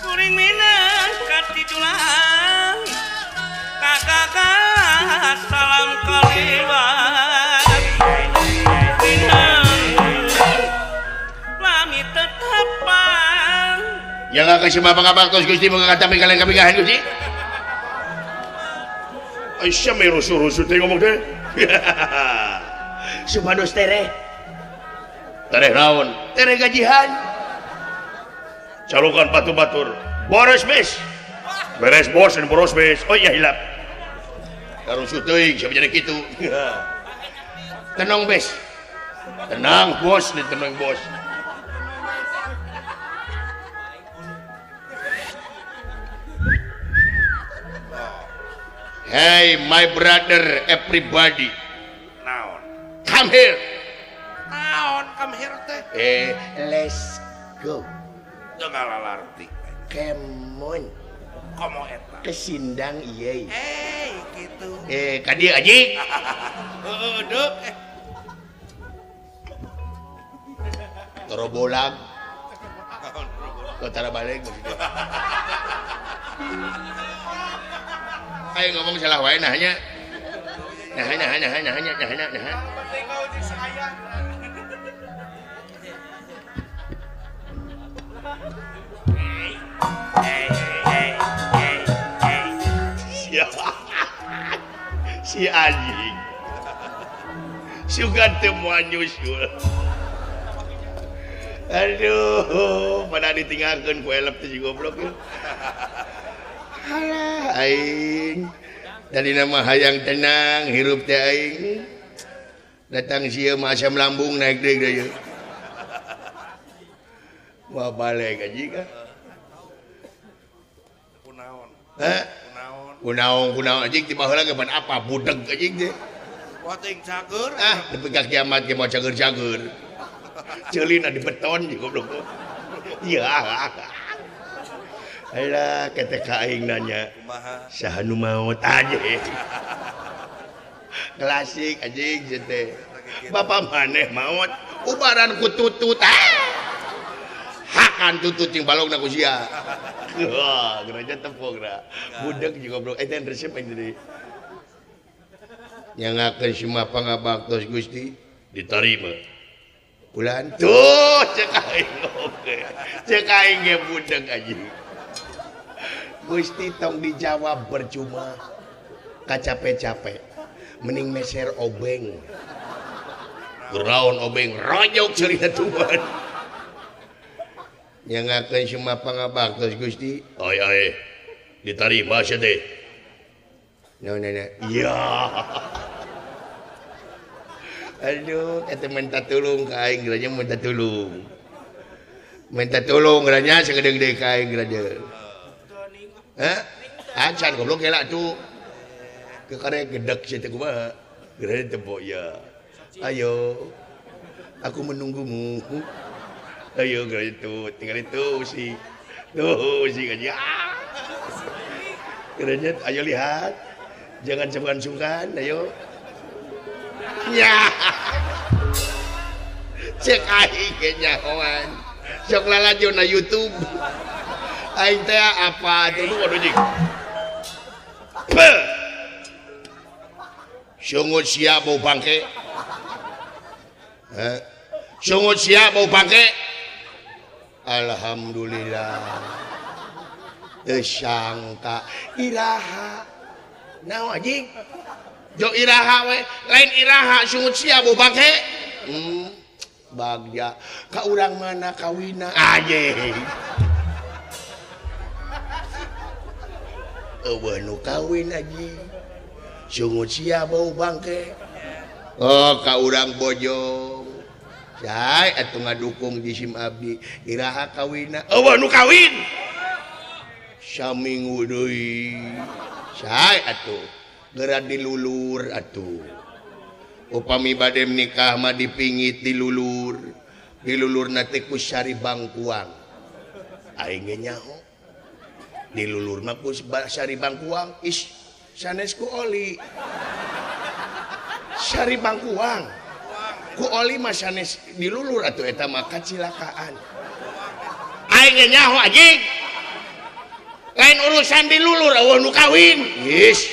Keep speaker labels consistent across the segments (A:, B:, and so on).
A: Kuring minang katijulang kakak salam kaliwat minang lami tetepang
B: yang akan semua pangabaktos Gusti mengatakan kalian kabingahan Gusti. Aisyah me rusuh-rusuh teh ngomong teh. Supados tereh. Tereh naon? Tereh gajihan. Calukan batu-batur. Boros bes. Beres bos dan boros bes. Oh iya hilap. Karusuh teuing siapa jadi kitu. Tenang bes. Tenang bos, nih tenang bos. Hey my brother everybody.
C: Naon?
B: Come here.
C: Naon come here teh?
B: Let's go.
C: Teu ngalalarti.
B: Kemon.
C: Komo eta?
B: Kesindang ieu.
C: Gitu.
B: Ka dieu anjing.
C: Heeh, deuk.
B: Torobolag. Tara balik maksudnya. Ayo ngomong salah wae nah nya. Nah nah nah nah nah nah nah. Si anjing. Sugan teu moal nyusul. Aduh, pada ditinggalkeun ku elep teh si goblok ieu. Halah aing. Tadi nama hayang tenang hirup teh aing. Datang sieu mah asam lambung naik deui deui. Wah balik anjing ka.
C: Kunaon?
B: Hah? Kunaon kunaon anjing ti baheula ge ban apa budeg anjing teh.
C: Wah teuing cager.
B: Ah, nepi ka kiamat ge moal cager-cager. Ceulina di beton jeung goblok. Iya. Alah ketek ka aing nanya.
C: Kumaha?
B: Saha nu maot anjing. Klasik anjing teh. Bapak maneh maot ubaran ku tutut. Hakan tutut jeung balongna ku sia. Wah, gereja tepung ra. Budeg jeung goblok. Eta resep aing deui. Nyangakeun semua pangabaktos Gusti diterima. Bulan tuh cek aing oge. Cek aing ge budeg anjing. Gusti tong dijawab percuma. Kacape-cape. Mending meser obeng. Geraon obeng rojok cerita tuan. Nyangakeun semua pangabaktos Gusti. Oi oi. Diterima sia teh. Naon nana? Iya. Aduh, eta minta tulung ka aing geranya minta tulung. Minta tulung geranya sagede-gede ka aing geranya. Hah? Acan goblok gela tuh. Kekare gedek sia teh kumaha? Geranya teu ya. Ayo. Aku menunggumu. Ayo geranya tuh, tinggal itu si. Tuh si gaji. Geranya ayo lihat. Jangan sungkan-sungkan, ayo. Ya. Cek aing ge nyahoan. Sok lalajo na YouTube. Aing teh apa tuh nu waduh jing. Sungut sia bau bangke. Heh. Sungut sia bau bangke. Alhamdulillah. Teu sangka iraha. Naon anjing? Jo iraha we, lain iraha sungut sia bau bangke. Bagja ka urang mana kawina anjing. Eueuh nu kawin anjing. Sungut sia bau bangke. Oh ka urang Bojong. Cai atuh ngadukung jisim abdi iraha kawina. Eueuh nu kawin. Saminggu deui. Cai atuh geura dilulur atuh. Upami bade nikah mah dipingit dilulur. Dilulurna teh ku sari bangkuang. Aing ge nyaho. Dilulur mah ku sari bangkuang. Is sanes ku oli. Sari bangkuang. Ku oli mah sanes dilulur atuh eta mah kacilakaan. Aing ge nyaho anjing. Lain urusan dilulur eueuh nu kawin. Geus.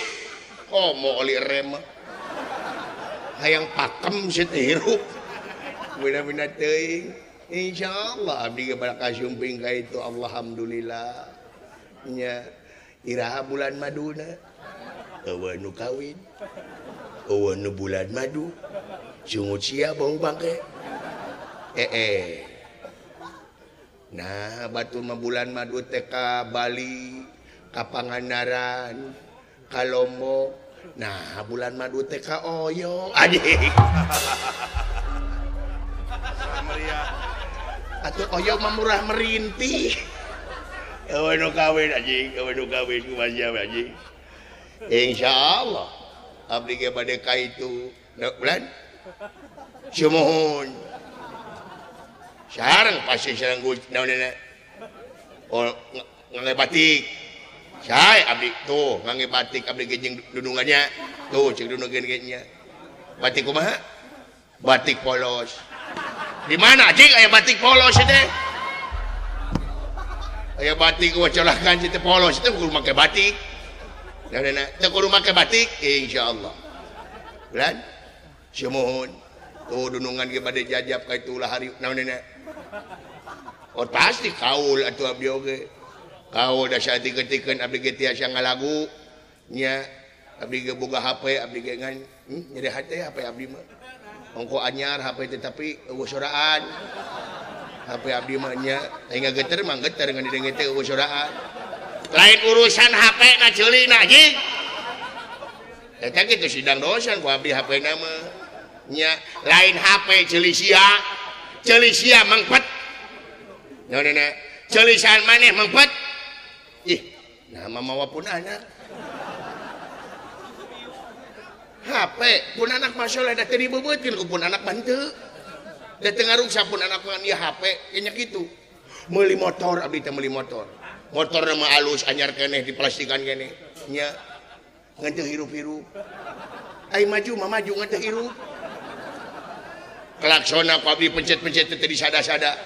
B: Komo oli rem mah. Hayang pakem sih teh hirup. Bina-bina teuing. Insyaallah abdi ge bakal sumping ka itu alhamdulillah. Nya iraha bulan maduna. Eueuh nu kawin. Eueuh nu bulan madu. Sungut sia bau bangke. Nah, batur mah bulan madu teh ka Bali, ka Pangandaran, ka Lombok. Nah, bulan madu teh ka Oyo. Anjing. Atuh Oyo mah murah merintih. Eueuh nu kawin anjing, eueuh nu kawin kumaha sia anjing. Insyaallah abdi ge bade ka itu. Bulan sumuhun. Sareng pasti sareng naonna. Oh, ngangge batik. Sae abdi tuh ngangge batik abdi ge jeung dudungannya. Tuh cek dudungan ge nya. Batik kumaha? Batik polos. Di mana anjing aya batik polos teh? Aya batik wacolakan teh polos teh kudu make batik. Naonna teh kudu make batik insyaallah. Bulan sumuhun. Tuh dunungan ge bade jajab ka itu ulah hari naonna. Oh pasti kaul atuh abdi oge. Kaul da saeutik-eutikeun abdi ge tiasa ngalagu nya abdi ge boga HP abdi ge ngan nyeri hate HP abdi mah. Ongko anyar HP teh tapi eueuh soraan. HP abdi mah nya teh ngageter mah geter ngan didenge teh eueuh soraan. Lain urusan HP na ceulina anjing. Eta kitu sidang dosen ku abdi HP na mah. Nya lain HP ceuli sia. Ceuli sia mangpet. Naonana ceulisan maneh mangpet. Ih, nah mah mawa pun anak. HP pun anak mah soleh da teu dibeubeutkeun ku pun anak mah henteu. Da teu ngaruksa pun anak mah ieu HP nya kitu. Meuli motor abdi teh meuli motor. Motorna mah alus anyar keneh diplastikan keneh. Nya ngan teu hirup-hirup. Ai maju mah maju ngan teu hirup. Klaksona ku abdi pencet-pencet teu disada-sada.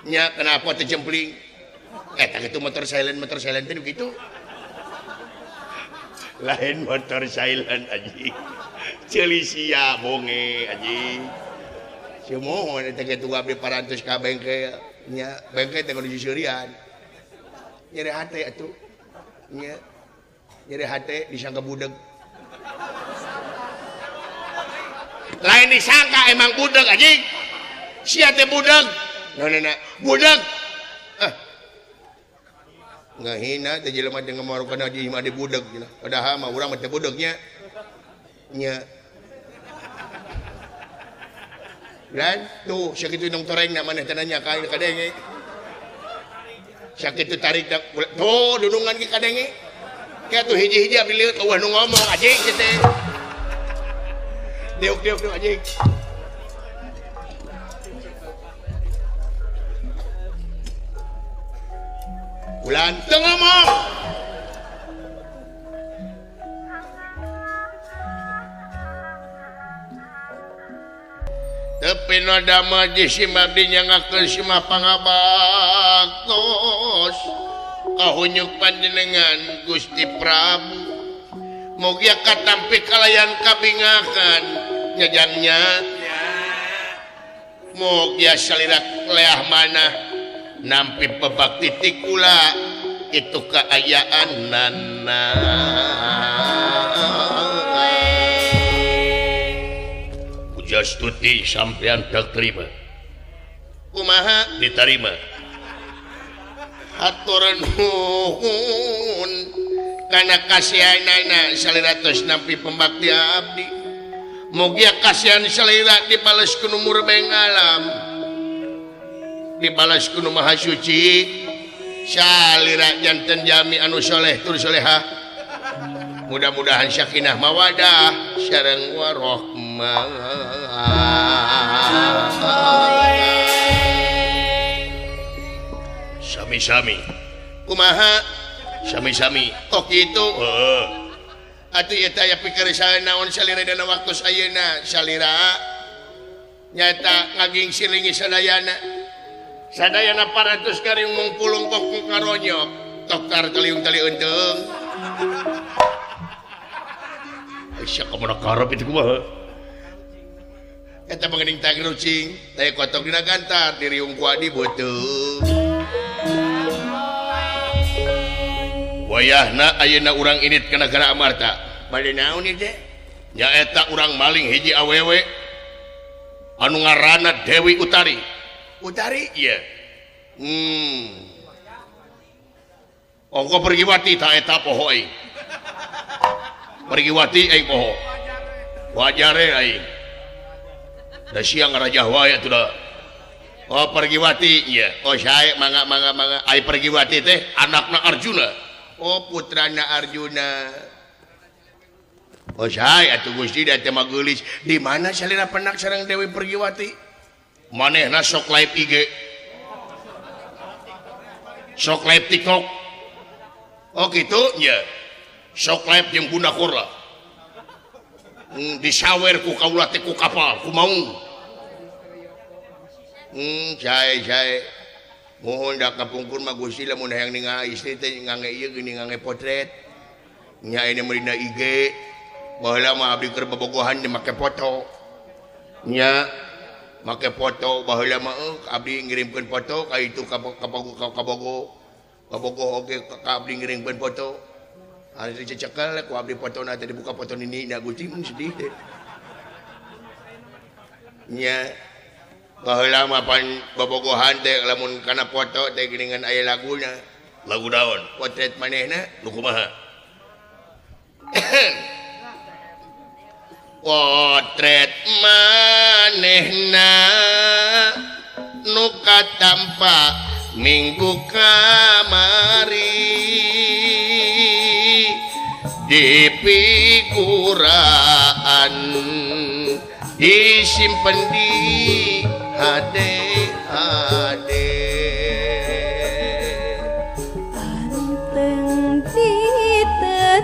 B: Nya kenapa teu jempling? Eta kitu motor silent teh kitu. Lain motor silent anjing. Ceuli sia bonge anjing. Sumuhun eta kitu abdi parantos ka bengkel nya bengkel teh kudu sisurian. Nyeri hate atuh. Nya nyeri hate disangka budeg. Lain disangka emang budeg anjing. Sia teh budeg. Naonana budeg. Ah. Ngahina teh jelema teh ngamarukan haji mah budeg cenah. Padahal mah urang mah teh budegnya. Nya. Dan tuh sakitu nong torengna maneh teh nanya ka kadenge. Sakitu tarik tuh dunungan ge kadenge. Kayak tuh hiji-hiji abdi lieur eueuh nu ngomong anjing teh. Diuk-diuk anjing. Bulan teu ngomong. Tepi noda majlis abdi nyangakeun simah pangabaktos kahunyuk panjenengan Gusti Prabu. Mugia katampi kalayan kabingakan nyajangnya. Mugia salira leah manah nampi bebakti ti kula itu kaayaan nana.
D: Pujastuti sampean tak terima.
B: Kumaha
D: diterima?
B: Hatur nuhun kana kasihanana salira tos nampi pembakti abdi. Mugia kasihan salira dibales ku nu murbeng alam. Dibalas ku nu maha suci. Salira janten jami anu soleh tur solehah. Mudah-mudahan sakinah mawadah sareng warohmah.
D: Sami-sami.
B: Kumaha?
D: Sami-sami.
B: Oh kitu.
D: Heeh.
B: Atuh ieu teh aya pikeresahan naon salira dina waktu ayeuna salira Nyata ngaging silingi sadayana. Sadayana parantos kariung mungpulung kok karonyok. Toktar taliung tali eunteng.
D: Aisyah kamana karep itu kumaha?
B: Eta mengening tagrucing, teh kotok dina gantar diriung ku adi beuteung.
D: Wayahna ayeuna urang init ka nagara Amarta.
B: Bade naon ieu teh?
D: Nyaeta urang maling hiji awewe anu ngaranna Dewi Utari.
B: Utari?
D: Iya. Ongko Pergiwati ta eta poho aing. Pergiwati aing poho. Wajare aing. Da sia ngarajah wae atuh da.
B: Oh Pergiwati.
D: Iya.
B: Oh sae mangga mangga mangga.
D: Ai Pergiwati teh anakna Arjuna.
B: Oh putrana Arjuna. Oh sae atuh Gusti da teh mah geulis. Di mana salira penak sareng Dewi Pergiwati?
D: Manehna sok live IG. Sok live TikTok.
B: Oh kitu
D: nya. Sok live jeung Bunda Korla. Disawer ku kaula teh ku kapal, ku maung.
B: Sae sae. Mohon da kapungkur mah Gusti lamun hayang ningali istri teh ngange ieu geuning ngange potret. Nya ini mah dina IG. Baheula mah abdi keur bobogohan teh make foto. Nya make foto baheula mah abdi ngirimkeun foto ka itu ka Kabogo. Kabogo oge ka abdi ngirimkeun foto. Ari dicekel ku abdi fotona teh dibuka foto nini na Gusti sedih teh. Nya baheula mah pan bobogohan teh lamun kana foto teh geuningan aya laguna.
D: Lagu naon?
B: Potret manehna
D: nu kumaha?
B: Potret manehna nu katampa minggu kamari di piguraan disimpen di hade hade.
E: Anteng ditetep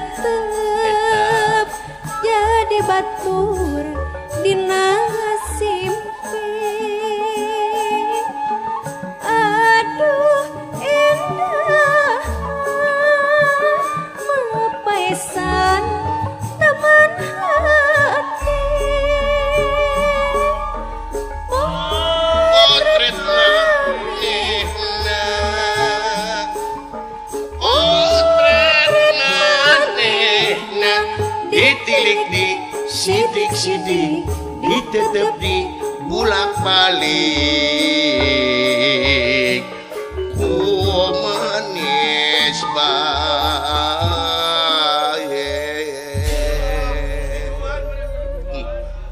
E: jadi batur dina simpe. Aduh indah mapaisan taman hati.
B: Potret manehna, potret manehna ditilik di sidik-sidik ditetep di bulak-balik ku manis bae.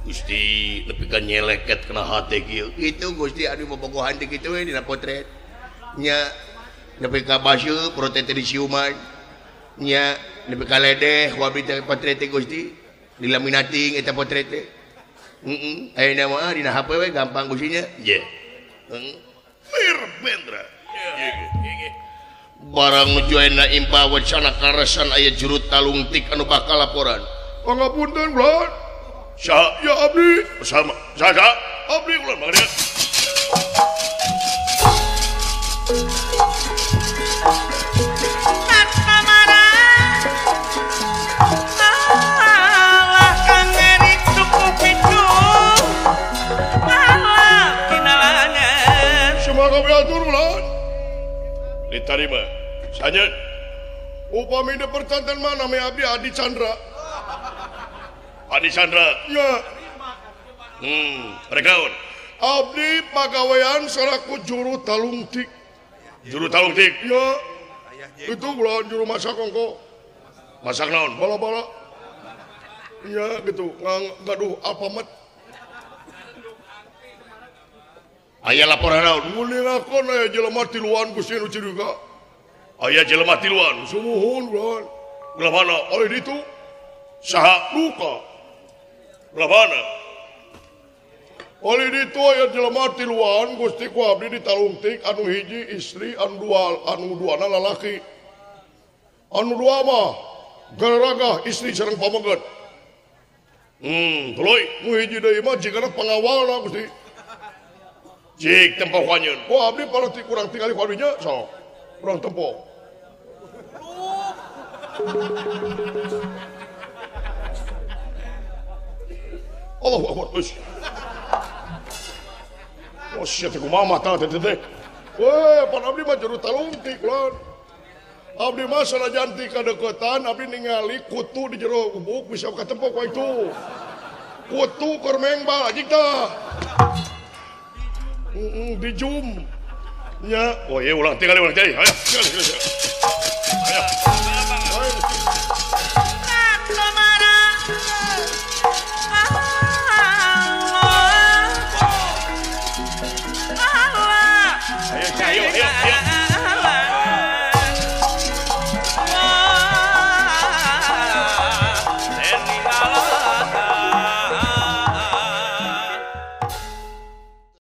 D: Gusti nepi ka nyeleket kana hate kieu.
B: Itu Gusti anu bobogohan teh kitu we dina potret. Nya nepi ka baseuh potret teh disiuman. Nya nepi ka ledeh ku abdi teh potret teh Gusti. Dilaminating eta potret teh. Heeh, ayeuna mah dina HP we gampang Gusti nya.
D: Ye.
B: Heeh.
D: Mirbendra. Barang nuju ayeuna imba wacana karesan aya juru talungtik anu bakal laporan.
F: Pangapunten kula.
D: Saha?
F: Ya abdi.
D: Sama. Saha? Abdi kula mangga. Diterima. Sanyeun.
F: Upami di percanten mana me abdi Adi Chandra.
D: Adi Chandra.
F: Ya.
D: Rek naon?
F: Abdi pagawean saraku juru talungtik.
D: Juru talungtik?
F: Ya. Itu kula juru masak ongko.
D: Masak naon?
F: Bala-bala. Ya gitu, gaduh Alfamart.
D: Aya laporan naon?
F: Ngulingakeun aya jelema tiluan Gusti nu curiga.
D: Aya jelema tiluan.
F: Sumuhun kula.
D: Belah mana?
F: Oleh ditu.
D: Saha?
F: Duka.
D: Belah mana?
F: Oleh ditu aya jelema tiluan Gusti ku abdi ditalungtik anu hiji istri anu dua anu duana lalaki. Anu dua mah gararagah istri sareng pameget.
D: Tuluy.
F: Nu hiji deui mah jigana pangawalna Gusti.
D: Jik tempo ku anjeun.
F: Ku abdi paling kurang tingali ku abdi nya sok. Kurang tempo. Allahu Akbar. Ush. Oh sia teh kumaha mata teh teh. Weh, pan abdi mah juru talungtik lan. Abdi mah sanajan ti kadeukeutan abdi ningali kutu di jero gubuk bisa katempo ku itu. Kutu keur mengbal anjing tah. Di zoom. Nya, oh ieu ulang tingali ulang tingali. Ayo, tingali.